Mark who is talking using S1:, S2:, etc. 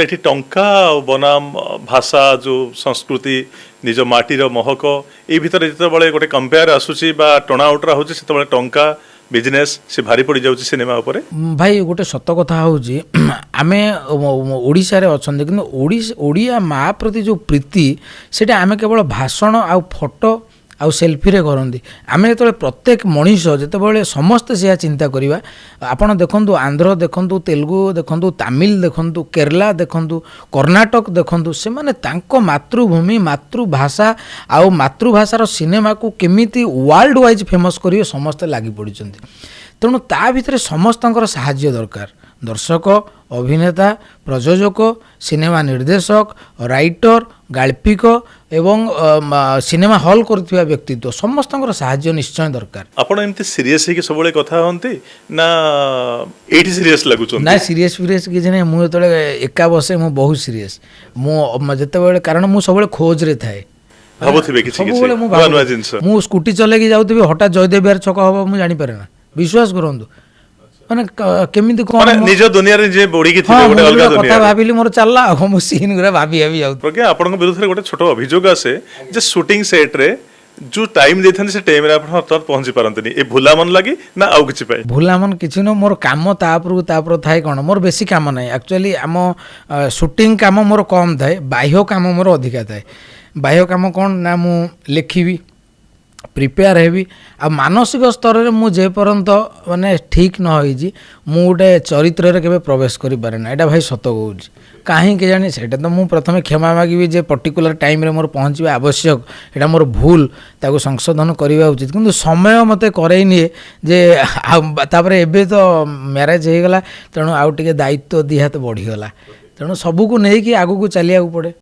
S1: ଏଠି ଟଙ୍କା ଆଉ ବନାମ ଭାଷା, ଯେଉଁ ସଂସ୍କୃତି, ନିଜ ମାଟିର ମହକ, ଏଇ ଭିତରେ ଯେତେବେଳେ ଗୋଟେ କମ୍ପେୟାର ଆସୁଛି ବା ଟଣା ଓଟରା ହେଉଛି, ସେତେବେଳେ ଟଙ୍କା, ବିଜନେସ୍ ସେ ଭାରି ପଡ଼ିଯାଉଛି ସିନେମା ଉପରେ।
S2: ଭାଇ, ଗୋଟେ ସତ କଥା ହେଉଛି, ଆମେ ଓଡ଼ିଶାରେ ଅଛନ୍ତି, କିନ୍ତୁ ଓଡ଼ିଆ ମା ପ୍ରତି ଯେଉଁ ପ୍ରୀତି, ସେଇଟା ଆମେ କେବଳ ଭାଷଣ ଆଉ ଫଟୋ ଆଉ ସେଲ୍ଫିରେ କରନ୍ତି। ଆମେ ଯେତେବେଳେ ପ୍ରତ୍ୟେକ ମଣିଷ ଯେତେବେଳେ ସମସ୍ତେ ସେୟା ଚିନ୍ତା କରିବା, ଆପଣ ଦେଖନ୍ତୁ, ଆନ୍ଧ୍ର ଦେଖନ୍ତୁ, ତେଲୁଗୁ ଦେଖନ୍ତୁ, ତାମିଲ ଦେଖନ୍ତୁ, କେରଲା ଦେଖନ୍ତୁ, କର୍ଣ୍ଣାଟକ ଦେଖନ୍ତୁ, ସେମାନେ ତାଙ୍କ ମାତୃଭୂମି, ମାତୃଭାଷା ଆଉ ମାତୃଭାଷାର ସିନେମାକୁ କେମିତି ୱାର୍ଲଡ ୱାଇଜ୍ ଫେମସ୍ କରିବେ, ସମସ୍ତେ ଲାଗି ପଡ଼ିଛନ୍ତି। ତେଣୁ ତା ଭିତରେ ସମସ୍ତଙ୍କର ସାହାଯ୍ୟ ଦରକାର। ଦର୍ଶକ, ଅଭିନେତା, ପ୍ରଯୋଜକ, ସିନେମା ନିର୍ଦ୍ଦେଶକ, ରାଇଟର, ଗାଳ୍ପିକ ଏବଂ ସିନେମା ହଲ୍ କରୁଥିବା ବ୍ୟକ୍ତିତ୍ୱ, ସମସ୍ତଙ୍କର ସାହାଯ୍ୟ ନିଶ୍ଚୟ ଦରକାର।
S1: ଆପଣ ଏମିତି ସିରିୟସ୍ ହେଇକି ସବୁବେଳେ କଥା ହୁଅନ୍ତି ନା ଏଇଠି ସିରିୟସ୍ ଲାଗୁଛନ୍ତି?
S2: ନା, ସିରିୟସ୍ ଫିରିୟସ୍ କିଛି ନାହିଁ। ମୁଁ ଯେତେବେଳେ ଏକା ବସେ, ମୁଁ ବହୁତ ସିରିୟସ୍। ମୁଁ ଯେତେବେଳେ, କାରଣ ମୁଁ ସବୁବେଳେ ଖୋଜରେ ଥାଏ।
S1: ଭାବୁଥିବେ କିଛି କିଛି
S2: ସବୁବେଳେ ମୁଁ
S1: ନୂଆ ନୂଆ ଜିନିଷ।
S2: ମୁଁ ସ୍କୁଟି ଚଲେଇକି ଯାଉଥିବି, ହଠାତ୍ ଜୟଦେବ ବିହାର ଛକ ହବ, ମୁଁ ଜାଣିପାରେ ନା। ବିଶ୍ୱାସ କରନ୍ତୁ, ମାନେ କେମିତି କ'ଣ
S1: ମାନେ ନିଜ ଦୁନିଆରେ ନିଜେ ବୁଡ଼ିକି ଥିବେ ଗୋଟେ
S2: ମୁଁ
S1: ଅଲଗା
S2: ଗୋଟେ କଥା
S1: ଦୁନିଆରେ।
S2: ଭାବିଲି, ମୋର ଚାଲିଲା, ଆଉ ମୁଁ ସିନ୍ ଗୁଡ଼ା ଭାବି ଭାବି ଯାଉଥିଲି।
S1: ପ୍ରଜ୍ଞା, ଆପଣଙ୍କ ବିରୁଦ୍ଧରେ ଗୋଟେ ଛୋଟ ଅଭିଯୋଗ ଆସେ ଯେ ସୁଟିଂ ସେଟ୍ରେ ଯୋଉ ଟାଇମ୍ ଦେଇଥାନ୍ତି, ସେ ଟାଇମ୍ରେ ଆପଣ ହଠାତ୍ ପହଞ୍ଚି ପାରନ୍ତିନି। ଏ ଭୁଲାମନ ଲାଗି ନା ଆଉ କିଛି ପାଇଁ?
S2: ଭୁଲାମନ କିଛି ନୁହଁ। ମୋର କାମ ତାପରକୁ ତାପର ଥାଏ। କ'ଣ, ମୋର ବେଶୀ କାମ ନାହିଁ ଆକ୍ଚୁଆଲି। ଆମ ସୁଟିଂ କାମ ମୋର କମ୍ ଥାଏ, ବାହ୍ୟ କାମ ମୋର ଅଧିକା ଥାଏ। ବାହ୍ୟ କାମ କ'ଣ ନା ମୁଁ ଲେଖିବି, ପ୍ରିପେୟାର ହେବି, ଆଉ ମାନସିକ ସ୍ତରରେ ମୁଁ ଯେ ପର୍ଯ୍ୟନ୍ତ ମାନେ ଠିକ୍ ନ ହେଇଛି, ମୁଁ ଗୋଟେ ଚରିତ୍ରରେ କେବେ ପ୍ରବେଶ କରିପାରେ ନା। ଏଇଟା ଭାଇ ସତ କହୁଛି। କାହିଁକି ଜାଣି, ସେଇଟା ତ ମୁଁ ପ୍ରଥମେ କ୍ଷମା ମାଗିବି ଯେ ପର୍ଟିକୁଲାର ଟାଇମ୍ରେ ମୋର ପହଞ୍ଚିବା ଆବଶ୍ୟକ, ଏଇଟା ମୋର ଭୁଲ, ତାକୁ ସଂଶୋଧନ କରିବା ଉଚିତ। କିନ୍ତୁ ସମୟ ମୋତେ କରେଇ ନିଏ ଯେ ଆଉ ତାପରେ ଏବେ ତ ମ୍ୟାରେଜ୍ ହେଇଗଲା, ତେଣୁ ଆଉ ଟିକେ ଦାୟିତ୍ୱ 2 ହାତ ବଢ଼ିଗଲା। ତେଣୁ ସବୁକୁ ନେଇକି ଆଗକୁ ଚାଲିବାକୁ ପଡ଼େ।